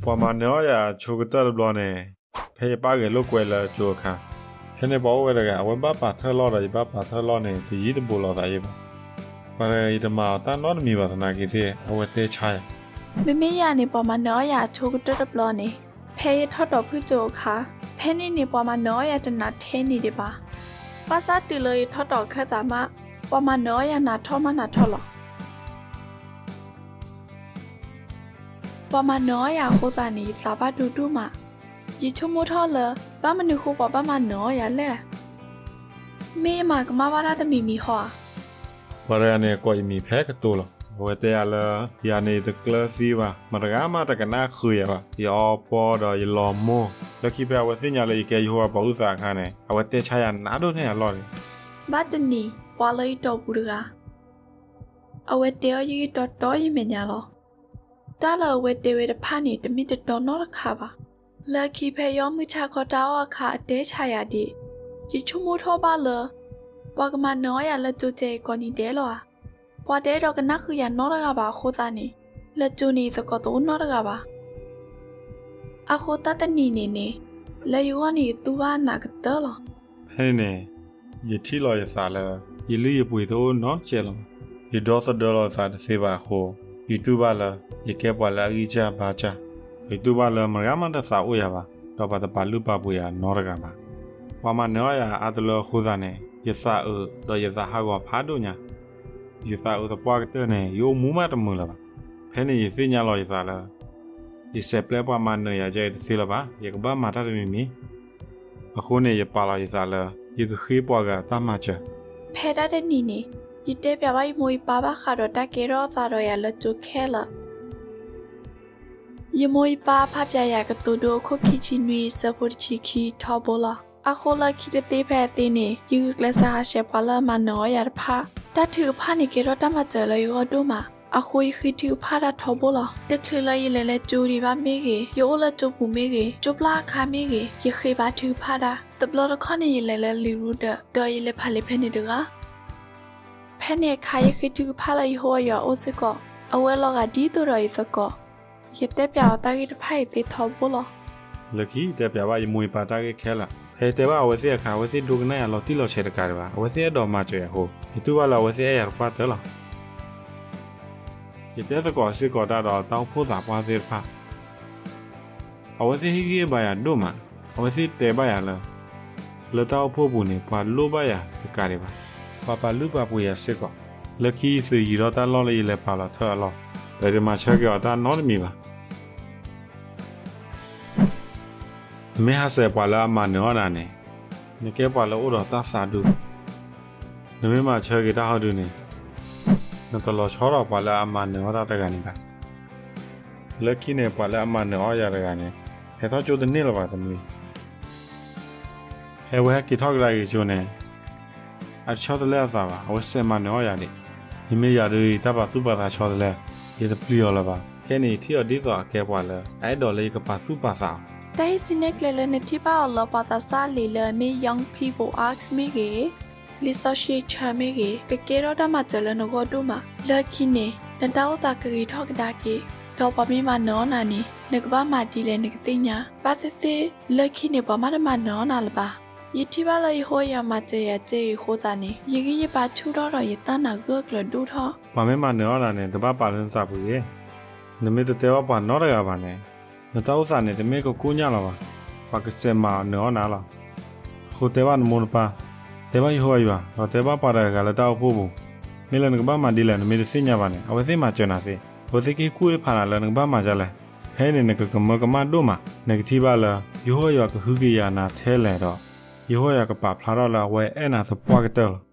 ပှၤမၤနၢၤအီၣ်ယၤအဆိကတၢၢ်တဘျီန့ၣ်, ဖဲယပာ်ဂဲၤလိာ်ကွဲလၢကၠိအခါ, ဖဲန့ၣ်ပှၤအိၣ်ဝဲတဂၤ အဝဲဘၣ်ပာ်ထၢၣ်လီၢ်ဒီး ယဘၣ်ပာ်ထၢၣ်လီၢ်န့ၣ် တယံာ်တဘူးလိာ်သးယဲဘၣ်. ပှၤတဂၤ ယတမၤအီၤတၢ်နီတမံၤဘၣ်သနာ်က့သ့ၣ် အဝဲတဲဆါယၤ. မ့မ့ၢ်ယၤန့ၣ် ပှၤမၤနၢၤအီၣ်ယၤအဆိကတၢၢ်တဘျီန့ၣ်, ဖဲယထီၣ်တီၤဖုၣ်ကၠိအခါ, ဖဲန့ၣ်န့ၣ် ပှၤမၤနၢၤအီၣ်ယၤတနးထဲန့ၣ်ဒံးဘၣ်. ဘၣ်ဆၣ်တုၤလၢယထီၣ်တီၤခၢၣ်သးမး, ပှၤမၤနၢၤအီၣ်ယၤနးထီၣ်မးနးထီၣ်လီၤ. ပှၤမၤနၢၤအီၣ်ယၤအဃိသတးန့ၣ် ယသးဘၣ်ဒိဒိၣ်မး. ယဆိကမိၣ်ထီၣ်လၢ ဘၣ်မနုၤဃိပှၤဘၣ်မၤနၢၤအီၣ်ယၤလဲၣ်. မ့ၢ်ယမၤကမၣ်ဘၣ်တၢ်တမံၤမံၤဟီဧါ. ပှၤတဂၤန့ၣ် ကိးယမံၤဖဲကတိၤလီၤ. အဝဲတဲယၤလၢ ယၤန့ၣ်ယတကျၢၤသံဘၣ်, မတၤဂၤမးတကနၣ်ဃုာ်ယၤဘၣ်, ယအီပီဒီးယလီၤမိၢ်. လၢခံဖဲအဝဲသ့ၣ်ညါလၢယကဲယဟိဝၤပှၤအုၣ်သးအခါန့ၣ် အဝဲတဲဆါယၤနးဒိၣ်န့ၢ်အလီၢ်န့ၣ်. ဘၣ်တနံၤ ပှၤလၢယတီၢ်ပူၤတဂၤ အဝဲတဲအီၣ်ယဂ့ၢ်တီတီယမဲာ်ညါလီၤ. တၢ်လၢအဝဲတဲဝဲတဖၣ်န့ၣ် တမ့ၢ်တတီနီတခါဘၣ်. လၢခံဖဲယအီၣ်မုၢ်ဆါခီတၢ်အီၣ်အခါ အတဲဆါယၤဒံး. ယဆိကမိၣ်ထီၣ်ဘၣ်လၢ ပှၤကမၤနၢၤအီၣ်ယၤလၢကၠိကဲအံၤကိးနံၤဒဲးလီၤဧါ. ပှၤတအဲၣ်ဒိးကနၣ်ဃုာ်ယၤနီတဂၤဘၣ်အဃိသတးန့ၣ်, လၢကၠိန့ၣ်ယသကိးတအိၣ်နီတဂၤဘၣ်. အဃိတၢ်တနံၤန့ၣ်န့ၣ်, လၢယဂီၢ်န့ၣ်ယတူၢ်ဘၣ်နးကတၢၢ်လီၤ. ဖဲန့ၣ်န့ၣ် ယထံၣ်လီၤယသးလၢ ယလုၢ်ယပှ့ၤတအိၣ်နီတစဲးလၢၤဘၣ်. ယဒီသဒၢလီၤယသးတသ့ဘၣ်အဃိ, ယတူၢ်ဘၣ်လၢ ယကဲပှၤလၢအဂံၢ်စၢ်ဘါစၢ်, ယတူၢ်ဘၣ်လၢမတၤဂၤမးတသးအိၣ်ယၤဘၣ်, ဒီးပှၤတပာ်လုၢ်ပာ်ပှ့ၤယၤနီတဂၤဘၣ်. ပှၤမၤနၢၤအီၣ်ယၤအါတလၢအဃိသတးန့ၣ်, ယသးအုးဒီးယသးဟးဂီၤဖးဒိၣ်ညါ. ယသးအုးသပှၢ်ကတၢၢ်န့ၣ် ယအိၣ်မူမးတမုာ်လၢၤဘၣ်. ဖဲန့ၣ်ယသ့ၣ်ညါလီၤယသးလၢ ယစဲးပျဲပှၤမၤနၢၤယၤကဲအံၤတသ့လၢၤဘၣ်, ယကဘၣ်မၤတၢ်တမံၤမံၤ. အဃိန့ၣ် ယပာ်လီၤယသးလၢ ယကဃ့ပှၤဂၤတၢ်မၤစၢၤ. ဖဲတၢ်တနံၤန့ၣ်, ယတဲပျးဘၣ်ယမိၢ်ယပၢ်ဘၣ်ဃးဒီးတၢ်ကဲထီၣ်အသးဒီးယၤလၢကၠိခဲလၢာ်. ယမိၢ်ယပၢ်ဖးပျးယၤကတိၤဒိအခိၣ်ခံဆံနွံ ဆၢဖိတဆံခံထီဘိလီၤ. အဃိလၢခံတသ့ဖဲအသ့န့ၣ်, ယဂုာ်ကျဲးစၢးဟးဆှဲးပှၤလၢအမၤနၢၤအီၣ်ယၤတဖၣ်. တၢ်ထုကဖၣ်န့ၣ်ကဲထီၣ်တၢ်မၤစၢၤလၢယဂီၢ်ဒိၣ်မး, အဃိယဃ့ထုကဖၣ်တၢ်ထီဘိလီၤ. တချုးလၢယလဲၤလၢကၠိဒံးဘၣ်မ့ၢ်ဂ့ၤ, ယအိၣ်လၢကၠိပူၤမ့ၢ်ဂ့ၤ, ကၠိပျၢ်အခါမ့ၢ်ဂ့ၤ, ယဃ့ဘါထုကဖၣ်တၢ်. တဘျီတခီၣ်န့ၣ် ယလဲၤလၢလံာ်ရူဒၢး, ဒီးယလဲၤဖးလံာ်ဖဲန့ၣ်တဂၤ. ဖဲန့ၣ်အခါ ယဃ့ထုကဖၣ်လၢယဟိဝၤယွၤအအိၣ်စ့ၢ်ကီး, အဝဲလီၤဂာ်ဒ်သိးဒီးယသကိး. ယတဲပျးအီၤတၢ်ဂ့ၢ်တဖၣ်အံၤသ့ထီဘိလီၤ. လၢခံယတဲပျးဘၣ်ယမိၢ်ယပၢ်တၢ်ဂ့ၢ်ခဲလၢာ်. ဖဲယတဲဘၣ်အဝဲသ့ၣ်အခါ, အဝဲသ့ၣ်ဒိကနၣ်ယၤလီၤတံၢ်လီၤဆဲးတကးဒံးဘၣ်. အဝဲသ့ၣ်အဲၣ်ဒိးမၤစၢၤယၤအဃိ, ယတူၢ်ဘၣ်လၢအဝဲသ့ၣ်အဲၣ်ယၤသပှၢ်ကတၢၢ်လီၤ. ယတဲသကိးစ့ၢ်ကီးတၢ်ဒီးတၢ်အိၣ်ဖှိၣ်သးပှၢ်သ့ၣ်တဖၣ်. အဝဲသ့ၣ်ဟ့ၣ်ဂံၢ်ဘါယၤဒိၣ်မး. အဝဲသ့ၣ်တဲဘၣ်ယၤလၢ လၢတၢ်အိၣ်ဖှိၣ်ပူၤန့ၣ် ပှၤလိၣ်ဘၣ်ယၤတကးဒံးဘၣ်. ပှၤပာ်လုၢ်ပာ်ပှ့ၤယၤစ့ၢ်ကီး. လၢခံယသုးယံၤထီၣ်တၢ်လီၢ်လၢယလဲၤပာ်လီၤထၢအလီၢ်, ဒီးယတမၤဆၢက့ၤအီၤတၢ်နီတမံၤဘၣ်. နမ့ၢ်ဟးဆှဲးပှၤလၢအမၤနၢၤအီၣ်နၤန့ၣ်, နကဲပှၤလၢအိၣ်ဒီးတၢ်သးဒူ. နမ့ၢ်မၤဆၢက့ၤတၢ်ဟီဒုန့ၣ်, နတလီၤဆီဒီးပှၤလၢအမၤနၢၤအီၣ်တၢ်တဂၤန့ၣ်ဘၣ်. လၢခံန့ၣ် ပှၤလၢအမၤနၢၤအီၣ်ယၤတဂၤန့ၣ် ဟဲထီၣ်ကၠိတန့ၢ်လၢၤဘၣ်တနွံ. ဖဲအဝဲဟဲက့ၤထီၣ်ကဒါက့ၤကၠိန့ၣ် အတဆီတလဲအသးဘၣ်, အဝဲစဲးမၤနၢၤအီၣ်ယၤဒံး. မ့မ့ၢ်ယၤဒုး ယတၢ်ပာ်သူၣ်ပာ်သးဆီတလဲ, ယတပျံၤအီၤလၢၤဘၣ်. ခဲန့ၣ် ယထံၣ်အီၤဒ်သိးအကဲပှၤလၢ အအဲၣ်ဒိးလၢယကပာ်သူၣ်ပာ်သးအီၤ. တၢ်ဟံးစုနဲၣ်ကျဲလၢနထံၣ်ဘၣ်အီၤလၢပှၤသးစၢ်အလံာ်လၢအမ့ၢ် Young People Ask မ့ၢ်ဂ့ၤ, လံာ်စီဆှံဆၢမ့ၢ်ဂ့ၤ, ကကဲထီၣ်တၢ်မၤစၢၤလၢနဂီၢ်ဒိၣ်မး. လၢခံန့ၣ် နတၢ်အိၣ်သးကဂ့ၤထီၣ်ကဒါက့ၤ, ဒီးပှၤမ့ၢ်မၤနၢၤအီၣ်နၤန့ၣ် နကဘၣ်မၤဒ်လဲၣ်နကသ့ၣ်ညါ. ဘၣ်သ့ၣ်သ့ၣ် လၢခံန့ၣ် ပှၤမးတမၤနၢၤအီၣ်နၤလၢၤဘၣ်. ယထံၣ်ဘၣ်လၢယဟိဝၤယွၤမၤစၢၤယၤကဲအံၤအဃိသတးန့ၣ် ယဂံၢ်ယဘါဆူၣ်ထီၣ်ဒီးယတၢ်နာ်ဂၢၢ်ကျၢၤဒိၣ်ထီၣ်. ပှၤမ့ၢ်မၤနၢၤအီၣ်နၤန့ၣ် တဘၣ်ပာ်လၢနသးပူၤတဂ့ၤ. နမ့ၢ်တတဲဘၣ်ပှၤနီတဂၤဘၣ်န့ၣ် နတၢ်အိၣ်သးန့ၣ် တမ့ၢ်ကကိၣ်ညၣ်လၢၤဘၣ်. ပှၤကစဲးမၤနၢၤအီၣ်နၤလီၤ. အဃိတဲဘၣ်နမိၢ်နပၢ်, တဲဘၣ်ယဟိဝၤယွၤ, ဒီးတဲဘၣ်ပှၤတဂၤဂၤလၢတၢ်အိၣ်ဖှိၣ်ပူၤ, မ့ၢ်လၢနကဘၣ်မၤဒ်လဲၣ် နမ့ၢ်တသ့ၣ်ညါဘၣ်န့ၣ် အဝဲသ့ၣ်မၤစၢၤနၤသ့. အဝဲသ့ၣ်ကဟ့ၣ်ကူၣ်ဟ့ၣ်ဖးနၤလၢနကဘၣ်မၤဒ်လဲၣ်. ဖဲန့ၣ်နကကမၢကမၣ်ဒိၣ်မး. နကထံၣ်ဘၣ်လၢ ယဟိဝၤယွၤကဟုကယာ်နၤထဲလဲၣ်ဒီး ယဟိဝၤယွၤကပာ်ဖျါထီၣ်လၢအဝဲအဲၣ်နၤသပှၢ်ကတၢၢ်လီၤ.